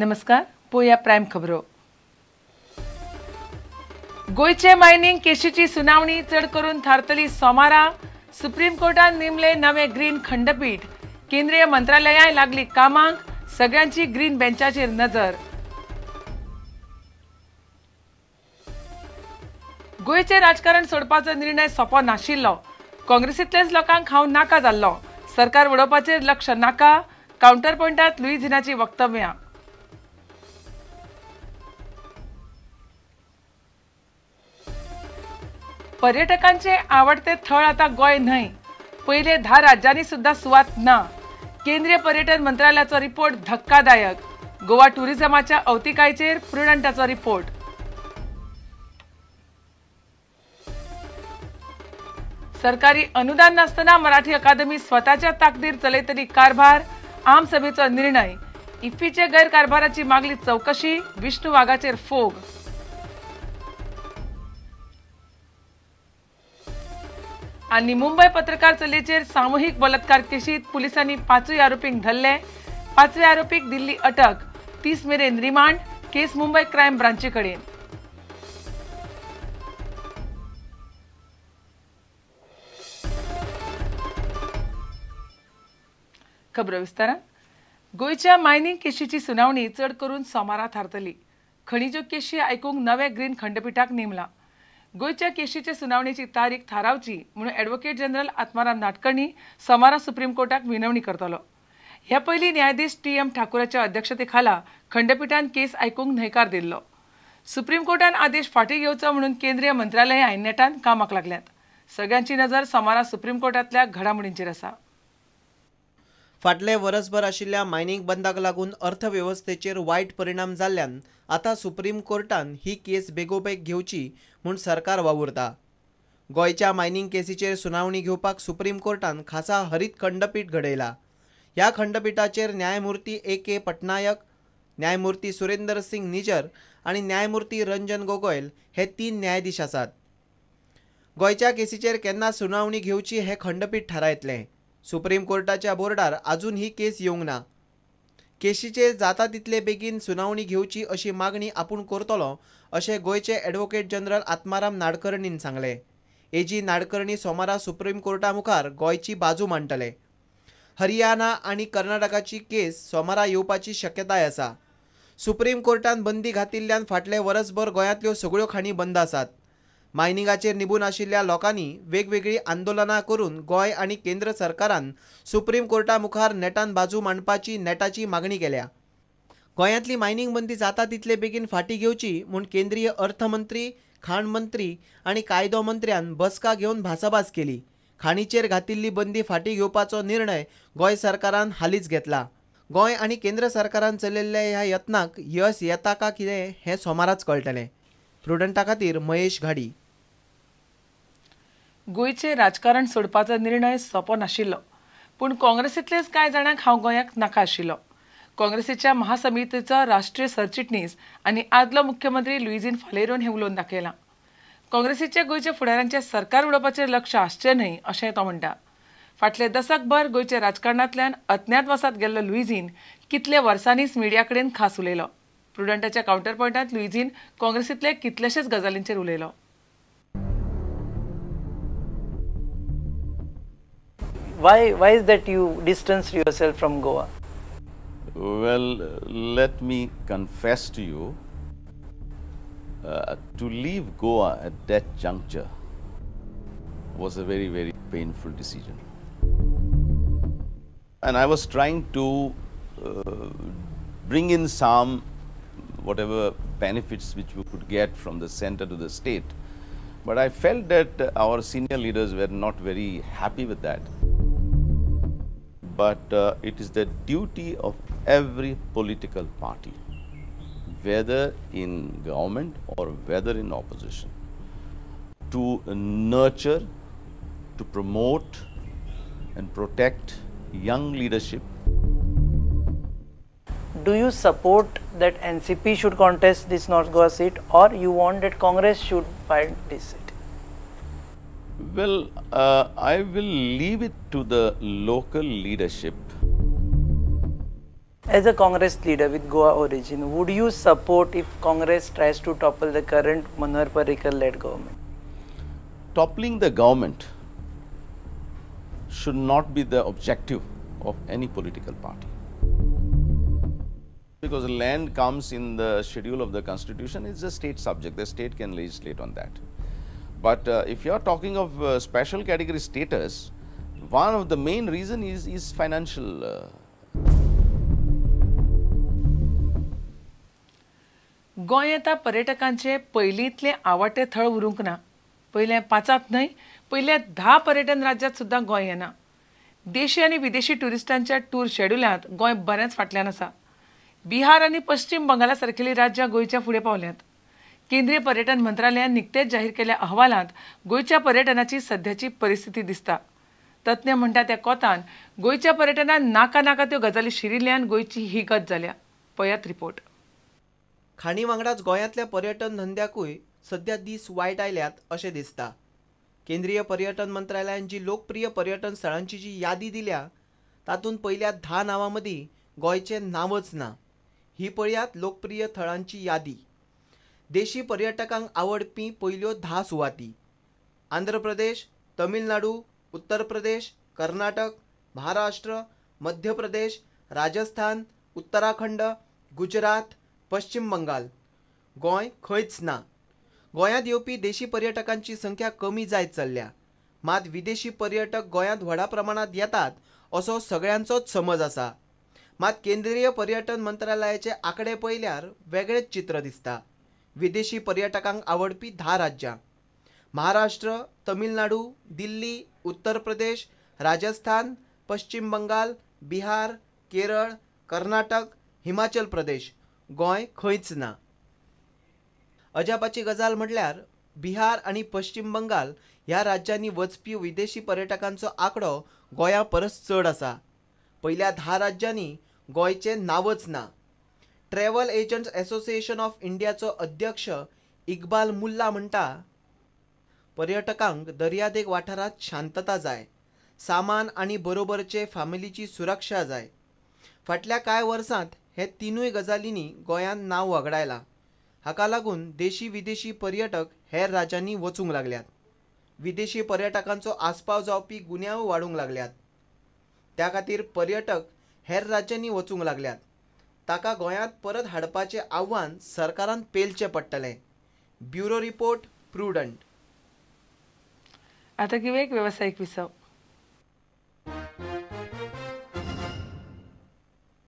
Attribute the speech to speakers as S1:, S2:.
S1: नमस्कार, पोया प्रायम खबरो. गोंयचे मायनिंग केशीची सुनावणी चड करून थारतली सोमारा. सुप्रीम कोर्टान नेमले नवे ग्रीन खंडपीठ. केंद्रीय मंत्रालयाय लागली कामाक, सगळ्यांची ग्रीन बेंचाचेर नजर. गोंयचे राजकारण सोडपाचो निर्णय सोपो नाशिल्लो. काँग्रेसींतल्याच लोकांक हांव नाका जाल्लो. सरकार उडोवपाचेर लक्ष नाका. कावंटर पॉयंटात लुईझिनाची वक्तव्यां. पर्यटकांचे आवडते थळ आता गोंय न्हय, पयले 10 राज्यांनी सुद्धा सुवात ना. केंद्रीय पर्यटन मंत्रालयाचो रिपोर्ट धक्कादायक. गोवा टुरिझमाच्या अवतिकायचेर प्रुडंटाचो रिपोर्ट. सरकारी अनुदान नासतना मराठी अकादमी स्वतःच्या ताकदीर चलयतली कारभार. आमसभेचो निर्णय. इफ्फीचे गैरकारभाराची मागली चौकशी. विष्णू वाघाचेर फोग. आनी मुंबय पत्रकार चलयेचेर सामुहीक बलात्कार केशीत पुलिसांनी 5 आरोपींक धरले. 5व्या आरोपीक दिल्ली अटक. 30 मेरेन रिमांड. केस मुंबय क्रायम ब्रांची कडेन. खबरो विस्तारान. गोंयच्या मायनिंग केशीची सुनावणी चड करून सोमारा थारतली. खणीच्यो केशी आयकूंक नवे ग्रीन खंडपीठाक नेमला. गोंयच्या केशीचे सुनावणेची तारीख थारावची म्हणून ॲडव्होकेट जनरल आत्माराम नाडकर्णी सोमारा सुप्रीम कोर्टाक विनवणी करतलो. ह्या पयलीं न्यायाधीश टी.एम. ठाकूराच्या अध्यक्षतेखाला खंडपीठान केस आयकूंक न्हयकार दिल्लो. सुप्रीम कोर्टान आदेश फाटीं घेवचो म्हणून केंद्रीय मंत्रालयां नेटान कामाक लागल्यात. सगळ्यांची नजर सोमारा सुप्रीम कोर्टांतल्या घडामोडींचेर आसा.
S2: फाटले वरसभर आशिल्ल्या मायनिंग बंदाक लागून अर्थवेवस्थेचेर वायट परिणाम जाल्ल्यान आतां सुप्रीम कोर्टान ही केस बेगोबेग घेवची म्हूण सरकार वावुरता. गोंयच्या मायनिंग केसीचेर सुनावणी घेवपाक सुप्रीम कोर्टान खासा हरीत खंडपीठ घडयला. ह्या खंडपीठाचेर न्यायमूर्ती ए.के. पटनायक, न्यायमूर्ती सुरेंदर सिंग निजर आनी न्यायमूर्ती रंजन गोगोयल हे 3 न्यायाधीश आसात. गोंयच्या केसीचेर केन्ना सुनावणी घेवची हें खंडपीठ थारायतलें. सुप्रीम कोर्टाच्या बोर्डार अजून ही केस येवंक ना. केशीचेर जाता तितले बेगीन सुनावणी घेवची अशी मागणी आपूण करतलो अशें गोंयचे ॲडव्होकेट जनरल आत्माराम नाडकर्णीन सांगलें. एजी नाडकर्णी सोमारा सुप्रीम कोर्टा मुखार गोंयची बाजू मांडटले. हरियाणा आनी कर्नाटकाची केस सोमारा येवपाची शक्यताय आसा. सुप्रीम कोर्टान बंदी घातिल्ल्यान फाटले वरसभर गोंयांतल्यो सगळ्यो खाणी बंद आसात. मायनिंगाचेर निबून आशिल्ल्या लोकांनी वेगवेगळीं आंदोलनां करून गोंय आनी केंद्र सरकारान सुप्रीम कोर्टा मुखार नेटान बाजू मांडपाची नेटाची मागणी केल्या. गोंयांतली मायनिंग बंदी जाता तितले बेगीन फाटीं घेवची म्हूण केंद्रीय अर्थमंत्री, खाण मंत्री आनी कायदो मंत्र्यान बसका घेवन भासाभास केली. खाणीचेर घातिल्ली बंदी फाटीं घेवपाचो निर्णय गोंय सरकारान हालींच घेतला. गोंय आनी केंद्र सरकारान चलयल्ल्या ह्या यत्नाक यश येता का कितें हें सोमाराच कळटलें. प्रुडंटा खातीर महेश घाडी.
S1: गोंयचें राजकारण सोडपाचो निर्णय सोपो नाशिल्लो, पूण काँग्रेसींतलेच कांय जाणांक हांव गोंयाक नाका आशिल्लो. काँग्रेसीच्या महासमितीचो राष्ट्रीय सरचिटणीस आनी आदलो मुख्यमंत्री लुईझिन फालेरोन हें उलोवन दाखयलां. काँग्रेसीच्या गोंयच्या फुडाऱ्यांचें सरकार उडोवपाचेर लक्ष आसचें न्हय अशें तो म्हणटा. फाटले दसकभर गोंयच्या राजकारणांतल्यान अज्ञातवासांत गेल्लो लुईझिन कितले वर्सांनीच मिडिया कडेन खास उलयलो. प्रुडंटाच्या कावंटर पॉयंटांत लुईझिन काँग्रेसींतले कितलेशेच गजालींचेर उलयलो.
S3: Why is that you distanced yourself from Goa?
S4: Well, let me confess to you, to leave Goa at that juncture was a very, very painful decision. And I was trying to bring in some whatever benefits which we could get from the center to the state. But I felt that our senior leaders were not very happy with that. But it is the duty of every political party, whether in government or whether in opposition, to nurture, to promote and protect young leadership.
S3: Do you support that NCP should contest this North Goa seat, or you want that Congress should fight this seat?
S4: Well, I will leave it to the local leadership.
S3: As a Congress leader with Goa origin, would you support if Congress tries to topple the current Manohar Parrikar led government?
S4: Toppling the government should not be the objective of any political party. Because land comes in the schedule of the constitution, it's a state subject, the state can legislate on that. But if you are talking of special category status, one of the main reason is financial.
S1: Goa आतां पर्यटकांचे पयलींतलें आवडटें थळ उरूंक ना. पयल्या 5 न्हय, पयल्या 10 पर्यटन राज्यांत सुद्दां गोंय येना. देशी आनी विदेशी ट्युरिस्टांच्या टूर शेड्युलांत गोंय बरेंच फाटल्यान आसा. बिहार आनी पश्चिम बंगाला सारकेलीं राज्यां गोंयच्या फुडें पावल्यांत. केंद्रीय पर्यटन मंत्रालयान निकतेच जाहीर केल्ल्या अहवालांत गोंयच्या पर्यटनाची सध्याची परिस्थिती दिसता. तज्ञ म्हणटा त्या कोतान गोंयच्या पर्यटनान नाका नाका त्यो गजाली शिरिल्ल्यान गोंयची ही गत जाल्या. पळयात रिपोर्ट.
S2: खाणी वांगडाच गोंयांतल्या पर्यटन धंद्याकूय सध्या दीस वायट आयल्यात अशें दिसता. केंद्रीय पर्यटन मंत्रालयान जी लोकप्रिय पर्यटन स्थळांची जी यादी दिल्या तातूंत पयल्या 10 नांवां मदीं गोंयचें नांवच ना. ही पळयात लोकप्रिय थळांची यादी. देशी पर्यटकांक आवडपी पयल्यो 10 सुवाती: आंध्र प्रदेश, तमिळनाडू, उत्तर प्रदेश, कर्नाटक, महाराष्ट्र, मध्य प्रदेश, राजस्थान, उत्तराखंड, गुजरात, पश्चिम बंगाल. गोंय खंयच ना. गोंयांत येवपी देशी पर्यटकांची संख्या कमी जायत चल्ल्या. मात विदेशी पर्यटक गोंयांत व्हडा प्रमाणांत येतात असो सगळ्यांचोच समज आसा. मात केंद्रीय पर्यटन मंत्रालयाचे आंकडे पळयल्यार वेगळेंच चित्र दिसता. विदेशी पर्यटकांक आवडपी 10 राज्यां: महाराष्ट्र, तमिळनाडू, दिल्ली, उत्तर प्रदेश, राजस्थान, पश्चिम बंगाल, बिहार, केरळ, कर्नाटक, हिमाचल प्रदेश. गोंय खंयच ना. अजापाची गजाल म्हटल्यार बिहार आनी पश्चिम बंगाल ह्या राज्यांनी वचपी विदेशी पर्यटकांचो आंकडो गोंया परस चड आसा. पयल्या 10 राज्यांनी गोंयचें नांवच ना. ट्रॅव्हल एजंट्स असोसिएशन ऑफ इंडियाचो अध्यक्ष इक्बाल मुल्ला म्हणटा, पर्यटकांक दर्यादेग वाठारांत शांतता जाय, सामान आनी बरोबरचे फामिलीची सुरक्षा जाय. फाटल्या कांय वर्सांत हे तिनूय गजालींनी गोंयान नांव वगडायलां. हाका लागून देशी विदेशी पर्यटक हेर राज्यांनी वचूंक लागल्यात. विदेशी पर्यटकांचो आस्पाव जावपी गुन्यांव वाडूंक लागल्यात. त्या खातीर पर्यटक हेर राज्यांनी वचूंक लागल्यात. ताका गोंयांत परत हाडपाचें आव्हान सरकारान पेलचें पडटलें. Bureau report, Prudent.
S1: आतां घेवया एक वेवसायीक विसव.